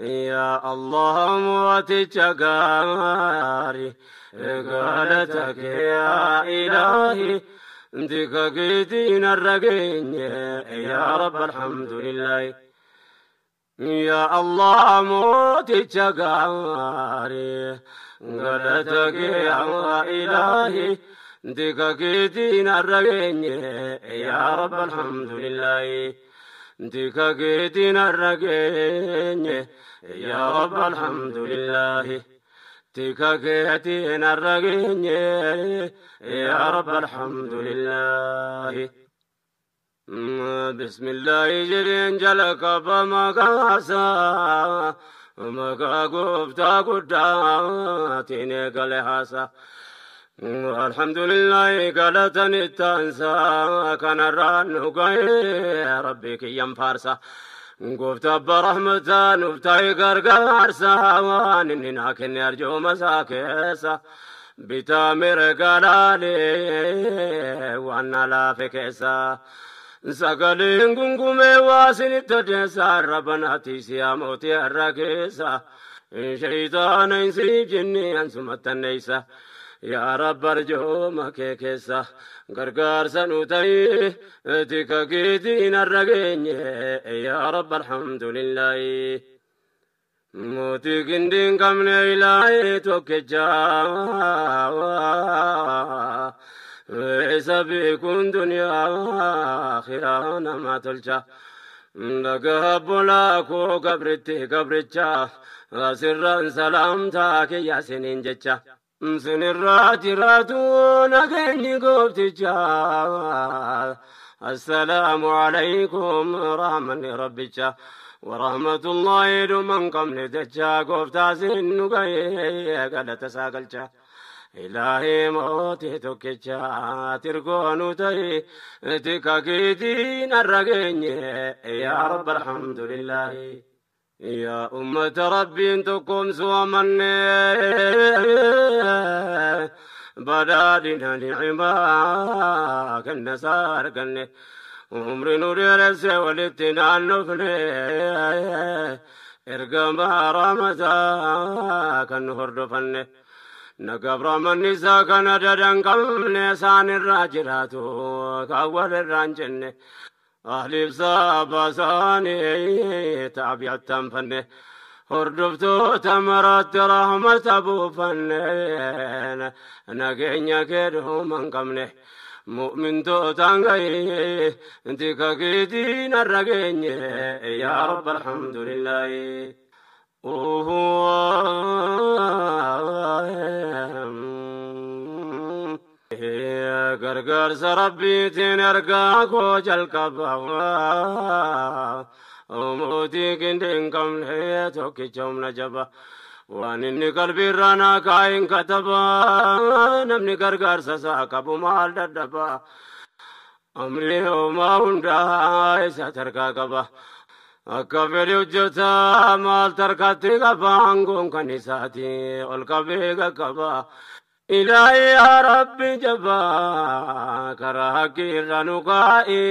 Yaa Allah mooticha gaarii galata kee yaa ilaahi tika keetiin har'a geenye yaa Rabbi alhamdulillahi. Yaa Allah mooticha gaarii galata kee yaa ilaahi tika keetiin har'a geenye yaa Rabbi alhamdulillahi. Tika keetiin har'a geenye yaa Rabbi alhamdulillahi. Tika keetiin har'a geenye yaa Rabbi alhamdulillahi. Bismillahi jedheen jalqaba maqaasaa maqaa gooftaa guddaatiin eegale haasaa. Alhamdulillahi galatan ittaansaa kanarraan nu ga'ee Rabbi kiyyan faarsa. Gooftaa abbaa rahmataa nuuf ta'e gargaarsa waan inni naa kenne arjooma isaa keessa. Bitaa mirga laalee waan na laafe keessa. Sagaleen gungumee waa isinitti odeessa arrabanaati siyaa mootii har'a keessa. Shayitaana hin siif jennee ansumattanneessa. Yaa Rabbi arjooma kee keessa gargaarsa nu ta'ee tika keetiin har'a geenye yaa Rabbi alhamdulillahi. Mootii gindii hin qabne ilaahee tokkicha. Isa beekuun duniyaa akhiraa nama tolcha. Dhagaa bolaa koo gabritti gabricha asirraan salaamtaa kiyya siniin jecha. Sinirraa jiraatu nageenyi goofticha. Assalaamu alaykum rahmanni rabbicha. Warahmatullahi dhuman qabne jecha gooftaa sin nu ga'ee galata isaa galcha. Ilaahii mootii tokkicha tirgoo nu ta'e tika keetiin har'a geenye yaa Rabbi alhamdulillahi. Yaa ummata Rabbiin tokkoomsu amanne badhaadhina ni'imaa kenna isaa arganne umri nu dheeresse walitti naannofne ergamaa rahmataa kan nu hordofanne. Nagabramanni isaa kana dadan qabne isaan irraa jiraatu kan walirraa hin jenne. Ahliif saaba isaanii taabi'attan fanne. Hordoftoota maraatti rahmata buufanne nageenya kee dhuma hin qabne. Mu'mintootaan ga'ee tika keetiin har'a geenye yaa Rabbi alhamdulillahi. Gargaarsa Rabbiitiin ergaa koo jalqaba. Mootii gindii hin qabne tokkicha humna jaba. Waan inni qalbiirraa naa kaa'in kataba. Namni gargaarsa isaa qabu maal dadhaba. Amri homaa hundaa isa tarkaa qaba. Akka fedhe hojjeta maal tarkaatti qaba aangoon kan isaati ol qabee qaqqaba. Ilaahi yaa Rabbi jabaa karaa haqqii irra nu kaa'i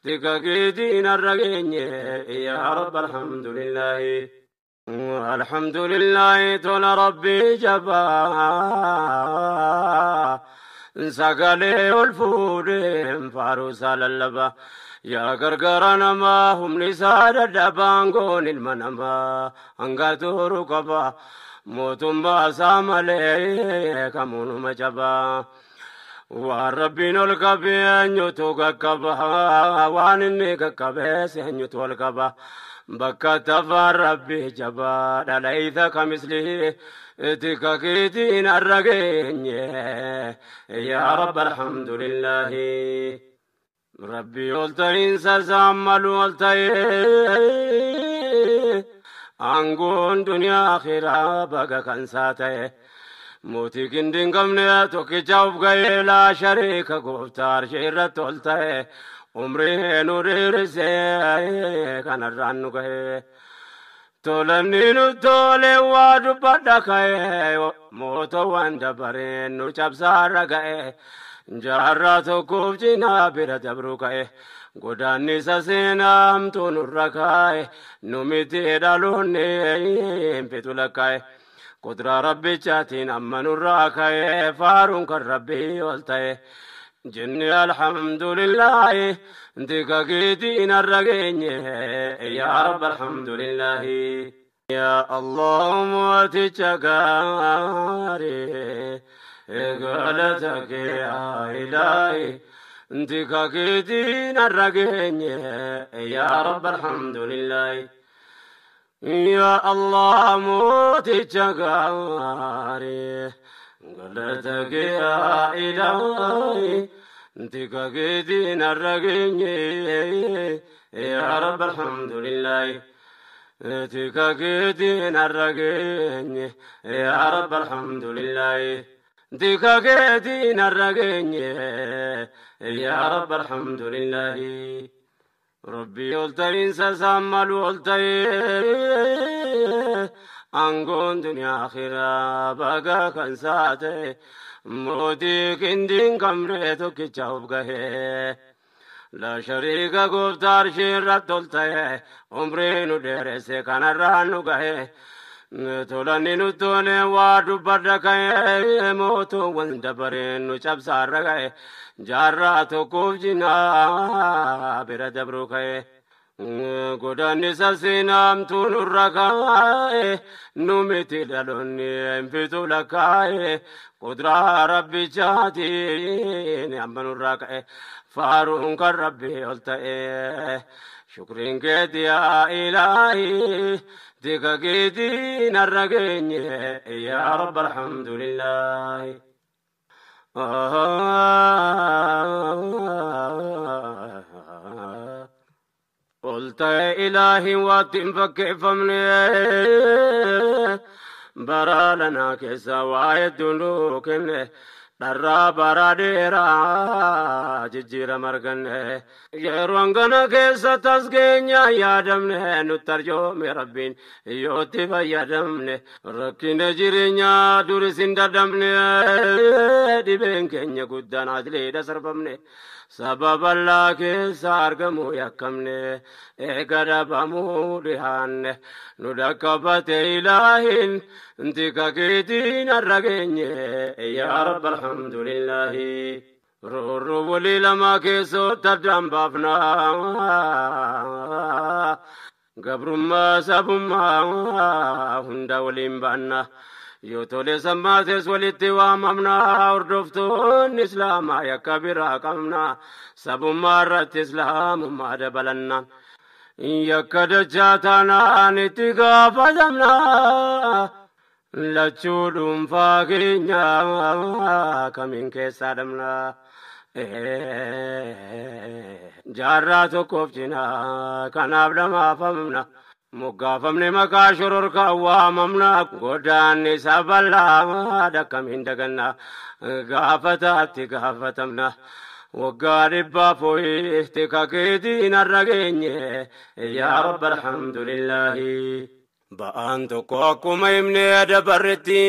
tika keetiin har'a geenye yaa Rabbi alhamdulillahi. Alhamdulillahi tola Rabbi jabaa sagalee ol fuudheen faaruu isaa lallaba. Yaa gargaara namaa humni isaa dadhabaan goon ilma namaa hanga turu qaba. Mootummaa isaa malee kamuunuma jabaa. Waan Rabbiin ol qabee eenyutu qaqqaba. Waan inni qaqqabees eenyutu ol qaba. Bakka tafaan Rabbi jabaa dhalaysa kamisli tika keetiin har'a geenye yaa Rabbi alhamdulillahi. Rabbi ol ta'iinsa isaan malu ol ta'ee aangoon duniyaa akhiraa baga kan isaa ta'e. Mootii gindii hin qabne tokkicha of ga'ee laa shariika gooftaa arshii irratti ol ta'e. Umrii nu dheerisee kanarraan nu ga'e. Tolanni nu tole waa dubbadha ka'e mootowwan dabareen nu cabsaarra ga'e. Jaarraa tokkoof cinaa bira dabruu ka'e. Godaannisa seenaamtuu nurra kaa'e nu miti dhaloonni hin fixu lakkaa'e. Kuduraa rabbichaatiin amma nurraa ka'e faaruun kan rabbii ol ta'e. Jinni alhamdulillaahi tika keetiin har'a geenye yaa rabbi alhamdulillaahi. Yaa Allah mooticha gaarii galata kee yaa ilaahi. Tika keetiin har'a geenye yaa rabbi alhamdulillaahi. Yaa Allah mooticha gaarii galata kee yaa ilaahi. Tika keetiin har'a geenye yaa rabbi alhamdulillaahi. Tika keetiin har'a geenye yaa rabbi alhamdulillaahi. Tika keetiin har'a geenye yaa rabbi alhamdulillaahi. Rabbi ol ta'iinsa isaan malu ol ta'ee aangoon duniyaa akhiraa baga kan isaa ta'e mootii qindiin kamree tokkicha of gahee. La shariika gooftaa arshii irratti ol ta'e umrii nu dheeresse kanarraa nu gahe. Tolanni nu tole waa dubbadha ka'e mootuuwwan dabareen nu cabsaarra ga'e jaarraa tokkoof jinaa bira dabruu ka'e. Godaannisa seenaamtuu nurra kaa'e nu miti dhaloonni hin fixu lakkaa'e kuduraa rabbichaatiin amma nurraa ka'e faaruun kan rabbii ol ta'e. Shukriin keeti yaa ilaahi tika keetiin har'a geenye yaa rabbi alhamdulillaahi. Ol ta'e ilaahiin waatti hin fakkeeffamne bara lanaa keessa waa hedduu nuu kenne dharraa bara dheeraa jijjiirama arganne. Yeroo hangana keessa tasgeenya yaadamne nutti arjoome rabbiin yootti fayyadamne. Rakkina jireenyaa duris hin dadhabne dhibeen keenya guddaan adleedha sarbamne. Sababa allaa keessa argamuu yakkamne eega dhabamuu dhihaanne nu dhaqqabate ilaahin tika keetiin har'a geenye yaa rabbi alhamdulillaahi. Roorroo walii lama keessootti addaan baafna. Gabrummaa sabummaa hunda waliin baanna. Yoo tole sammaates walitti waamamna hordoftoonni islaamaa yakka biraa qabna sabummaa irratti islaamummaa dabalanna. Yakka dachaa taanaan itti gaafatamna. Lachuu dhuunfaa keenya kamiin keessaa dhabna. Jaarraa tokkoof cinaa kanaaf dhamaafamna. Moggaafamne maqaa shororkaa waamamna. Godaanni bal'aa akkamiin daganna. Gaafataatti gaafatamna. Waggaa dhibbaaf ho'i tika keetiin har'a geenye yaa rabbi alhamdulillaahi. Ba'aan tokko akkuma himne dabarretti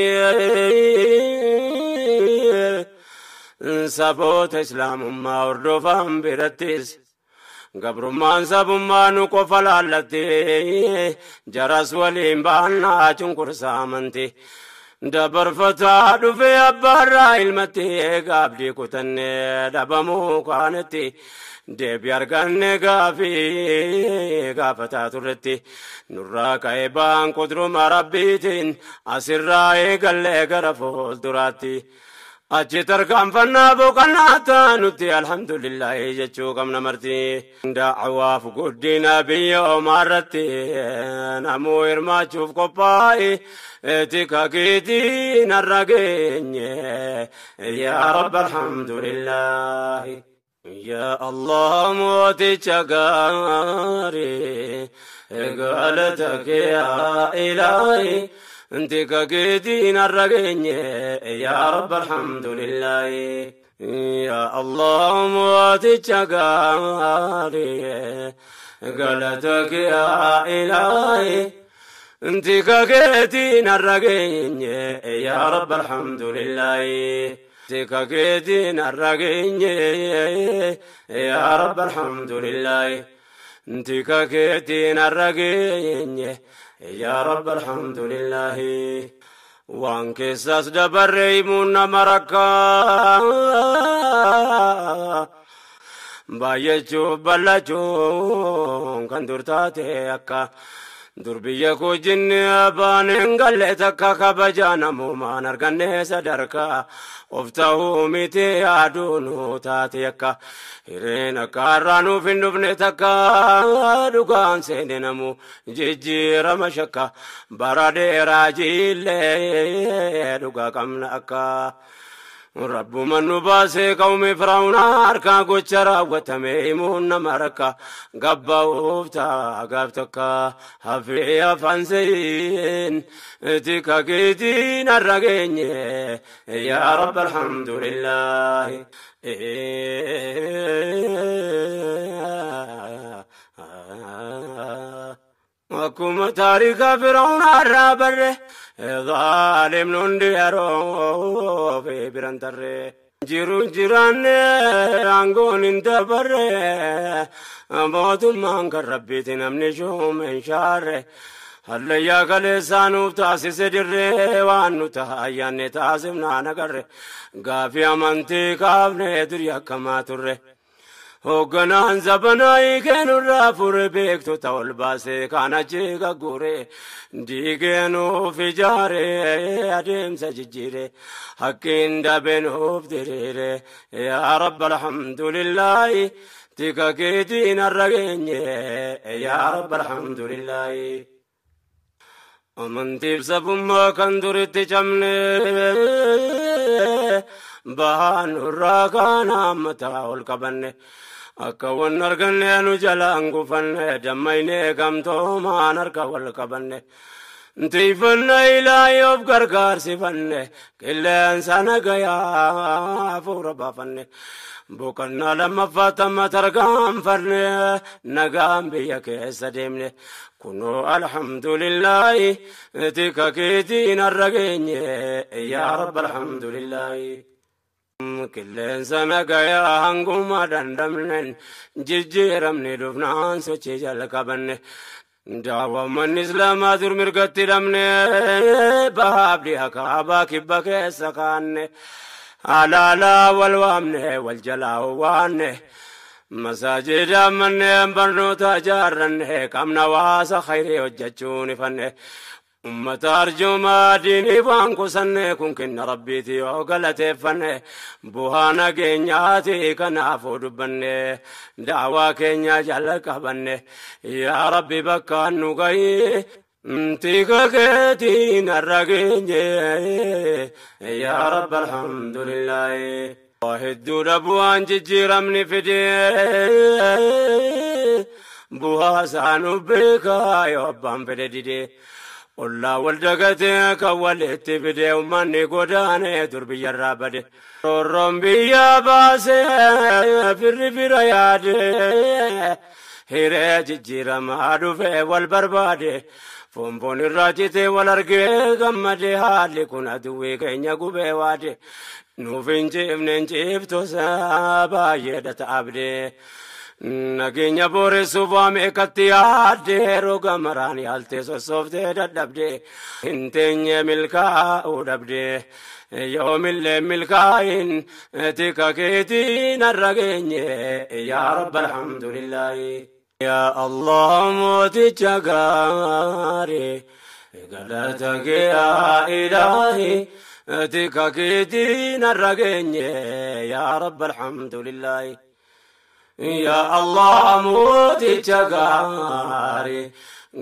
saboota islaamummaa hordofan birattis gabrummaan sabummaa nu qofa laallatte jaras waliin baannaa cunqursaa amanti. Dabarfataa dhufee abbaarraa ilmatti gaabdii kutanne dhabamuu kaanetti deebii arganne gaafii gaafataa turretti nurraa ka'ee ba'aan qudruma rabbiitiin asirraa eegallee gara fuulduraatti. Achi tarkaanfannaa boqonnaa taanutti alhamdulillahi jechuu qabna marti. Da'awaaf guddina biyya omaarratti namuu hirmaachuuf qophaa'e tika keetiin har'a geenye yaa rabbi alhamdulillahi. Yaa Allah mooticha gaarii galata kee yaa ilaahi. Tika keetiin har'a geenye yaa rabbi alhamdulillahi. Yaa Allah mooticha gaarii galata kee yaa ilaahi. Tika keetiin har'a geenye yaa rabbi alhamdulillahi. Tika keetiin har'a geenye, yaa Rabbi alhamdulillahi. Tika keetiin har'a geenye, yaa Rabbi alhamdulillahi. Waan keessaas dabarre himuun nama rakkaa. Baay'achuuf bal'achuun kan dur taate akka dur biyya koo jinni abbaan hin galle takka kabajaa namoomaan arganne sadarkaa of ta'uu miti yaaduu nu taate akka hireen akka har'aa nuuf hin dhufne takka dhugaan seene namu jijjiirama shakka bara dheeraa jiillee dhugaa qabna akka. Rabbuma nu baasee qawmi Firaa'uunaa harkaa gocha raawwatame himuun nama rakka gabba'uuf ta'a gaaf takka hafee afaan seeyin tika keetiin har'a geenye, yaa Rabbi alhamdulillahi. Akkuma taarika Firaa'uunaa irraa barre zaalimni hundi yeroo fi biran tarre. Jiru jiraanne aangoon hin dabarre mootummaan kan Rabbiiti namni shuume hin shaarre. Hallayyaa kaleessaa nuuf taasise dirree waan nu ta'a ayyaanne taasifnaan agarre gaafii amantii kaafne durii akkamaa turre. Hoogganaan zabanaa hiikeenurraa fure beektota ol baasee kaan achi gaggure diigee nuuf ijaare adeemsa jijjiire hakkiin dabe nuuf diriire, yaa Rabbi alhamdulillahi tika keetiin har'a geenye, yaa Rabbi alhamdulillahi. Amantiif sabummaa kan duritti cabne bahaan nurraa kaan hammataa ol qabanne akka wan arganne nu jalaan gufanne dammaynee gamtoomaan harka wal qabanne. Tiifanna ilaayii of gargaarsifanne qilleensa nagayaa hafuura baafanne. Boqonnaa lammaffaa tamma tarkaanfanne nagaan biyya keessa deemne. Kunoo alhamdulillahi tika keetiin har'a geenye, yaa Rabbi alhamdulillahi. Qilleensa nagayaa hanguma dandamnen jijjiiramne dhufnaan sochii jalqabanne. Daawwammanni Islaamaa dur mirgatti dhabne bahaaf dhiha kaabaa kibba keessa kaanne. Alaalaa wal waamne wal jalaa waanne. Masaajida manneen barnoota ijaarranne qabna waasa khayrii hojjechuun ifanne. Ummata arjoomaa diinii waan kusanne kun kenna Rabbiiti yoo galateeffanne bu'aa nageenyaati kanaafuu dubbanne daawaa keenya jala qabanne, yaa Rabbi bakka nu gahi tika keetiin har'a geenye, yaa Rabbi alhamdulillahi. Hedduudha bu'aan jijjiiramni fide bu'aa isaanuu beekaa yoo abbaan fedhe dide. Ollaa wal dagatee kan walitti fide uummanni godaanee dur biyyarraa bade. Roorroon biyya baasee firri fira yaade hiree jijjiiramaa dhufee wal barbaade. Foonfoon irraa citee wal argee gammade haalli kun aduwwii keenya gubee waade. Nuuf hin ciifne hin ciiftosa baay'eedha ta'abdee. Nageenya booressuuf waa meeqatti yaadde roga maraan yaaltee sossooftee dadhabde hin teenye milkaa'uu dhabde yoomillee milkaa'in tika keetiin har'a geenye, yaa Rabbi alhamdulillahi. Yaa Allah mooticha gaarii galata kee yaa ilaahi tika keetiin har'a geenye, yaa Rabbi alhamdulillahi. Yaa Allah mooticha gaarii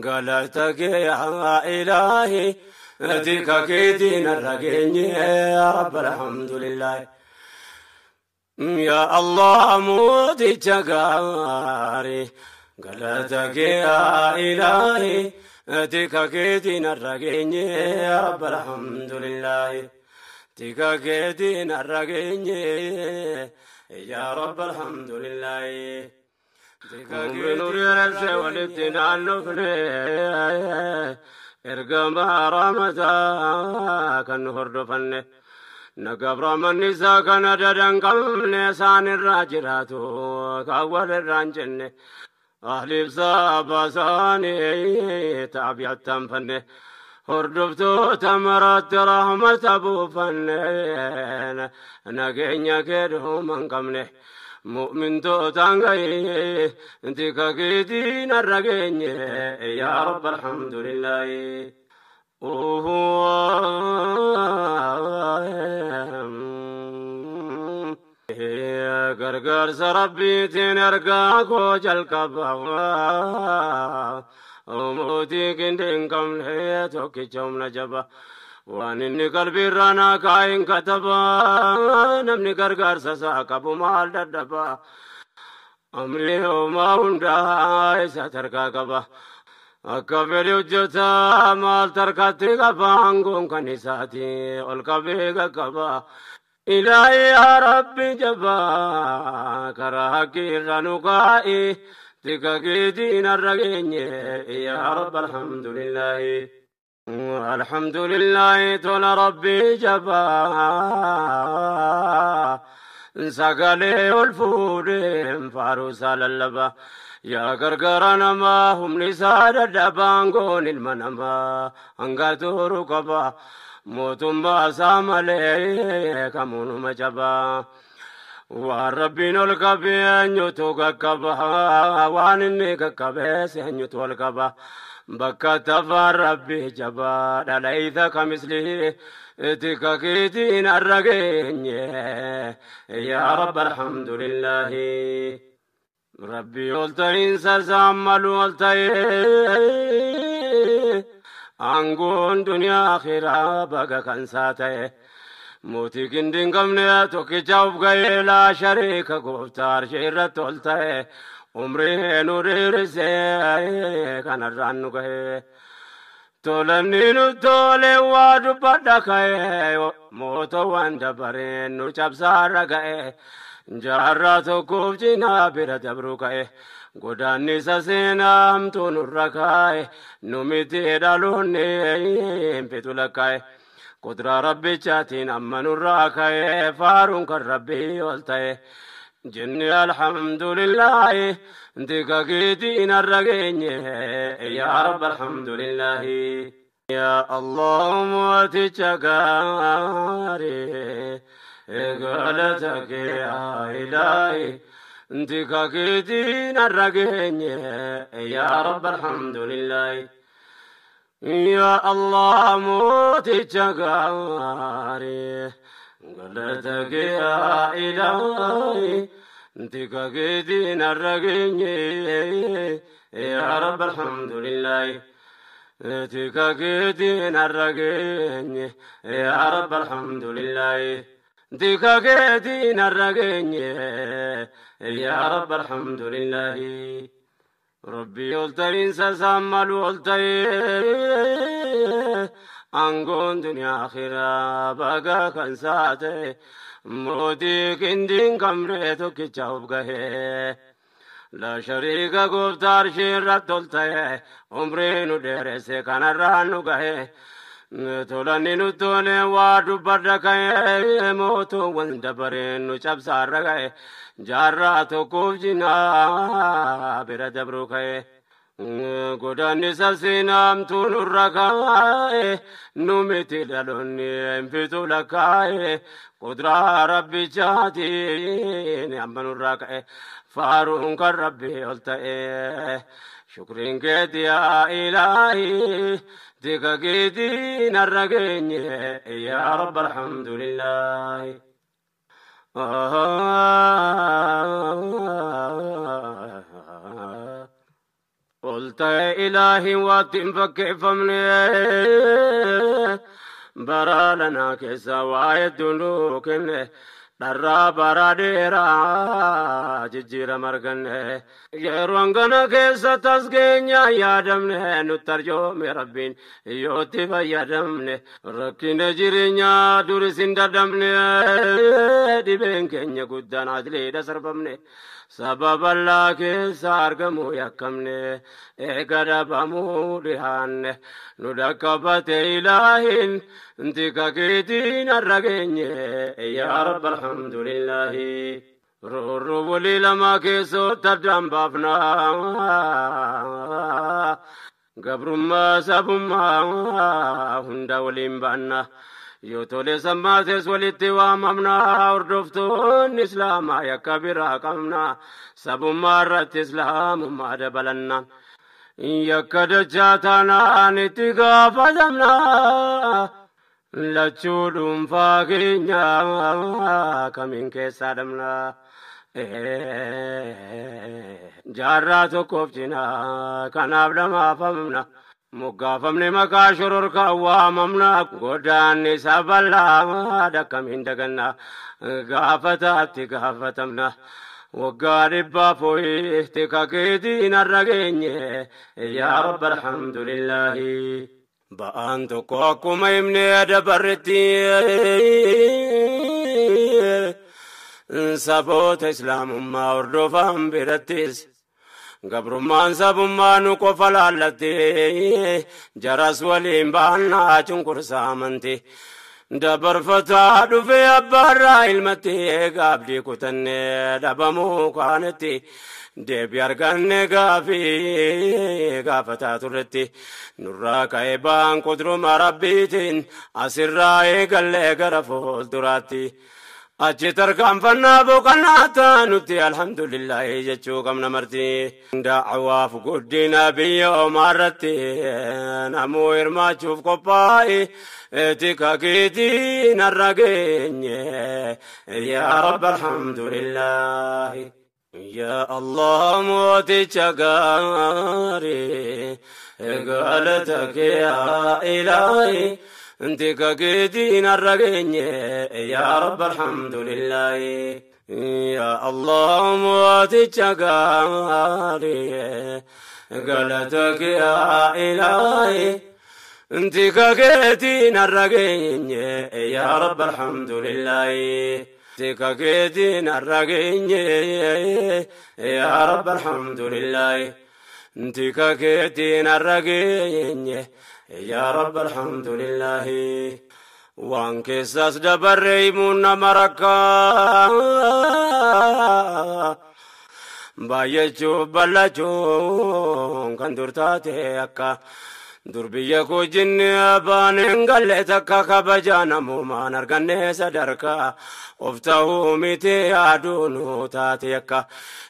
galata kee yaa ilaahi tika keetiin har'a geenye, yaa Rabbi alhamdulillahi. Yaa Allah mooticha gaarii galata kee yaa ilaahi tika keetiin har'a geenye, yaa Rabbi alhamdulillahi. Tika keetiin har'a geenye, yaa Rabbi alhamdulillahi. Umri walitti naannofne ergama rahmataa kan nu hordofanne. Nagabra manni isaa kana dadan qabne isaan irraa jiraatu kan walirraa hin jenne. Ahliif saaba isaanii taabi'attan fanne. Hordoftoota maraatti rahmata buufanne nageenya kee dhuma hin qabne. Mu'mintootaan gahee tika keetiin har'a geenye yaa Rabbi alhamdulillaahi. Gargaarsa Rabbiitiin ergaa koo jalqaba. Mootii qindii hin qabne tokkicha humna jaba. Waan inni qalbiirraa naa kaa'in kataba. Namni gargaarsa isaa qabu maal dadhaba? Amri homaa hundaa isa tarkaa qaba. Akka fedhe hojjeta maal tarkaatti qaba aangoon kan isaati ol qabee qaqqaba. Ilaahi yaa Rabbi jabaa karaa haqqii irra nu kaa'i tika keetiin har'a geenye yaa Rabbi alhamdulillaahi. Alhamdulillaahi tola Rabbi jabaa sagalee ol fuudheen faaruu isaa lallaba. Yaa gargaara namaa humni isaa dadhabaan goon ilma namaa hanga turu qaba. Mootummaa isaa malee kamuunuma jabaa. Waan Rabbiin ol qabee eenyutu qaqqaba? Waan inni qaqqabees eenyutu ol qaba? Bakka tafaan Rabbi jabaa dhalaysa kamislii tika keetiin har'a geenye yaa Rabbi alhamdulillaahi. Rabbi ol ta'iinsa isaan malu ol ta'ee aangoon duniyaa akhiraa baga kan isaa ta'e. Mootii qindii hin qabne tokkicha of ga'ee laa shariika gooftaa arshii irratti ol ta'e. Umrii nu dheerisee kanarraan nu ga'e. Tolanni nu tole waa dubbadha ka'e mootowwan dabareen nu cabsaarra ga'e. Jaarraa tokkoof cinaa bira dabruu ka'e. Godaannisa seenaa hamtuu nurra kaa'e nu miti dhaloonni hin fixu lakkaa'e. Kuduraa rabbichaatiin amma nurraa ka'e faaruun kan Rabbii ol ta'e. Jenni alhamdulillaahi tika keetiin har'a geenye yaa Rabbi alhamdulillaahi. Yaa Allah mooticha gaarii galata kee yaa ilaahi tika keetiin har'a geenye yaa Rabbi alhamdulillaahi. Yaa Allah mooticha gaarii galata kee yaa ilaahi tika keetiin har'a geenye yaa Rabbi alhamdulillaahi. Tika keetiin har'a geenye yaa Rabbi alhamdulillaahi. Tika keetiin har'a geenye yaa Rabbi alhamdulillaahi. Rabbi ol ta'iinsa isaan malu ol ta'ee aangoon duniyaa akhiraa baga kan isaa ta'e mootii qindii hin qabne tokkicha of gahee. Laa shariika gooftaa arshii irratti ol ta'e umrii nu dheeresse kanarraan nu gahe. Tolanni nu tole waa dubbadha ka'e mootuuwwan dabareen nu cabsaarra ga'e jaarraa tokkoof cinaa bira dabruu ka'e. Godaannisa seenaa hamtuu nurra kaa'e nu miti dhaloonni hin fixu lakkaa'e kuduraa rabbichaatiin amma nurraa ka'e faaruun kan Rabbii ol ta'e. Shukriin keeti yaa ilaahi tika keetiin har'a geenye yaa Rabbi alhamdulillaahi. Ol ta'e ilaahi waatti hin fakkeeffamne bara lanaa keessa waa hedduu nuu kenne. Dharraa bara dheeraa jijjiirama arganne. Yeroo hangana keessa tasgeenya yaadamne nutti arjoome Rabbiin yootti fayyadamne. Rakkina jireenyaa duris hin dadhabne dhibeen keenya guddaan adliidha sarbamne. Saba bal'aa keessa argamuu yakkamne eega dhabamuu dhihaanne nu dhaqqabate ilaahin tika keetiin har'a geenye yaa Rabbi alhamdulillaahi. Roorroo walii lama keessootti addaan baafna. Gabrummaa sabummaa hunda waliin baanna. Yoo tole sammaates walitti waamamna. Hordoftoonni Islaamaa yakka biraa qabna. Sabummaa irratti Islaamummaa dabalanna. Yakka dachaa taanaan itti gaafatamna. Lachuu dhuunfaa keenya kamiin keessaa dhabna. Jaarraa tokkoof cinaa kanaaf dhamaafamna. Moggaafamne maqaa shororkaa waamamna. Godaanni isa bal'aa akkamiin daganna. Gaafataatti gaafatamna. Waggaa dhibbaaf ho'i tika keetiin har'a geenye yaa Rabbi alhamdulillaahi. Ba'aan tokko akkuma himne dabarretti saboota Islaamummaa hordofan birattis gabrummaan sabummaa nu qofa laallatte jaras waliin baannaa cunqursaa amanti. Dabarfataa dhufe abbaarraa ilmatti gaabdii kutanne dhabamuu kaanetti deebii arganne gaafii gaafataa turretti nurraa ka'ee ba'aan qudruma Rabbiitiin asirraa eegallee gara fuulduraatti. Achi tarkaanfannaa boqonnaa taanutti alhamdulillahi jechuu qabna marti. Da'awaaf guddina biyya omaarratti namuu hirmaachuuf qophaa'e tika keetiin har'a geenye yaa Rabbi alhamdulillahi. Yaa Allah mooticha gaarii galata kee yaa ilaahi. Tika keetiin har'a geenye yaa Rabbi alhamdulillahi. Yaa Allah mooticha gaarii galata kee yaa ilaahi. Tika keetiin har'a geenye yaa Rabbi alhamdulillahi. Tika keetiin har'a geenye yaa Rabbi alhamdulillahi. Tika keetiin har'a geenye yaa Rabbi alhamdulillahi. Waan keessaas dabarre himuun nama rakkaa. Baay'achuuf bal'achuun kan dur taate akka dur biyya koo jinni abbaan hin galle takka kabajaa namummaan arganne sadarkaa of ta'uu miti yaaduu nu taate akka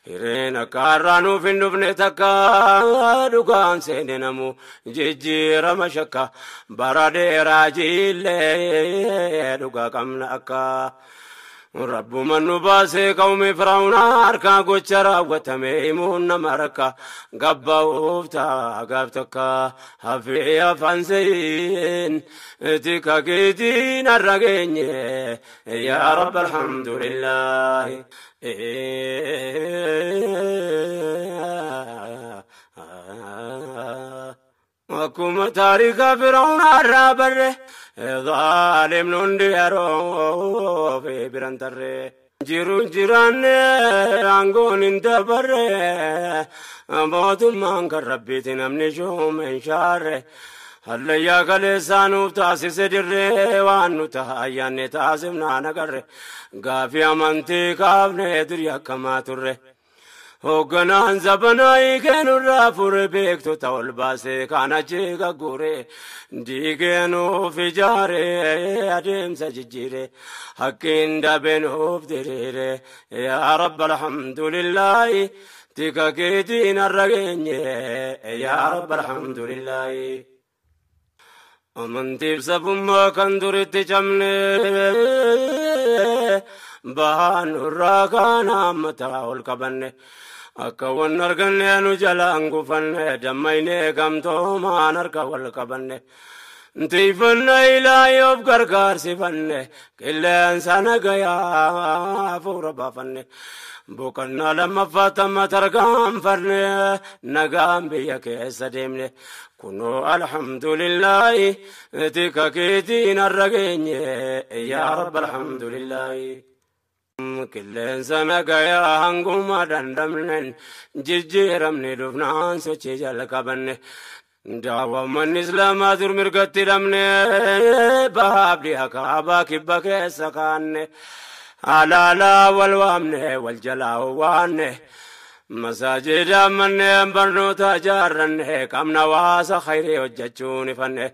hireen akka har'aa nuuf hin dhufne takka dhugaan seene namu jijjiirama shakka bara dheeraa jiillee dhugaa qabna akka. Rabbuma nu baasee qawmi Firaa'uunaa harkaa gocha raawwatame himuun nama rakka gabba'uuf ta'a gaaf takka hafee afaan seeyin tika keetiin har'a geenye yaa Rabbi alhamdulillahi. Akkuma taarika Firaa'uunaa irraa barre zaalimni hundi yeroo fi biran tarre. Jiruun jiraanne aangoon hin dabarre mootummaan kan Rabbiiti namni shuume hin shaarre. Hallayyaa kaleessaa nuuf taasise dirree waan nu ta'a ayyaanne taasifnaa nagarre gaafii amantii kaafne durii akkamaa turre. Hoogganaan zabanaa hiikeenurraa fure beektota ol baasee kaan achi gaggure diigeenuuf ijaare adeemsa jijjiire hakkiin dabeenuuf diriire yaa Rabbi alhamdulillahi tika keetiin har'a geenye yaa Rabbi alhamdulillahi. Amantiif sabummaa kan duritti cabne bahaan nurraa kaan hammataa ol qabanne. Akka wan arganne nu jalaan gufanne dammaynee gamtoomaan harka wal qabanne. Tiifanna ilaahi of gargaarsifanne qilleensa nagayaa hafuura baafanne. Boqonnaa lammaffaa tamma tarkaanfanne nagaan biyya keessa deemne. Kunoo alhamdulillaahi tika keetiin har'a geenye yaa Rabbi alhamdulillaahi. Qilleensa nagayaa hanguma dandamnen jijjiiramne dhufnaan sochii jalqabanne. Daawwammanni Islaamaa dur mirgatti dhabne bahaaf dhiha kaabaa kibba keessa kaanne. Alaalaa wal waamne wal jalaa waanne. Masaajida manneen barnoota ijaarranne qabna waasa khayrii hojjechuun ifanne.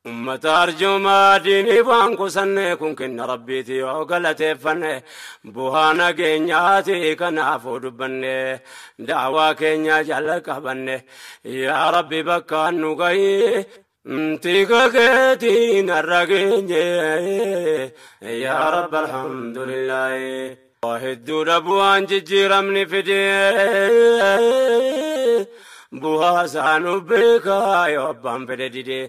Ummata arjoomaa diinii waan kusanne kun kenna rabbiiti yoo galateeffanne bu'aa nageenyaati kanaafuu dubbanne daawaa keenya jala qabanne yaa rabbi bakka nu gahi tika keetiin har'a geenye yaa rabbi alhamdulillaahi. Hedduudha bu'aan jijjiiramni fidee bu'aa isaanuu beekaa yoo abbaan fedhe didee.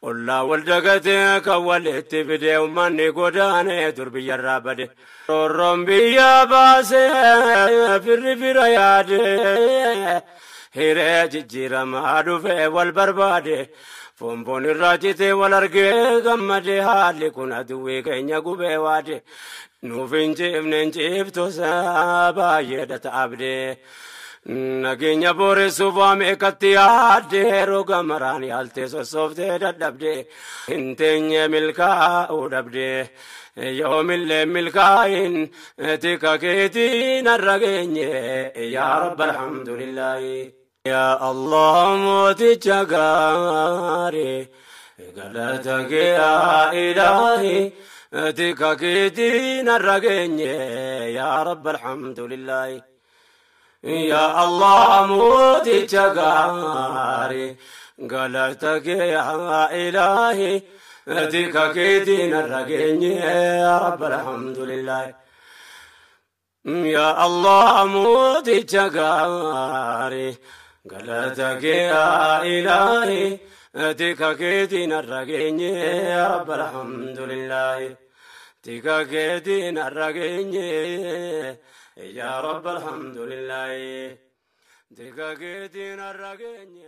Ollaa wal dagatee kan walitti fidee uummanni godaanee dur biyyarraa bade. Roorroon biyya baasee firri fira yaadee hiree jijjiiramaa dhufee wal barbaade. Foonfoon irraa citee wal argee gammadee haalli kun aduwwii keenya gubee waade. Nuuf hin ciifne hin ciiftosa baay'eedha ta'abdee. Nageenya booressuuf waa meeqatti yaaddee roga maraan yaaltee sossooftee dadhabdee hin teenye milkaa'uu dhabdee yoomillee milkaa'in tika keetiin har'a geenye yaa Rabbi alhamdulillaahi. Yaa Allah mooticha gaarii galata kee yaa ilaahi tika keetiin har'a geenye yaa Rabbi alhamdulillaahi. يا الله موتي جغاري قالتك يا إلهي أتيك كيدين الرقيني يا رب الحمد لله. يا الله موتي جغاري قالتك يا إلهي أتيك كيدين الرقيني يا رب الحمد لله. تيك كيدين الرقيني يا رب الحمد لله. تيك كيدين الرقيني.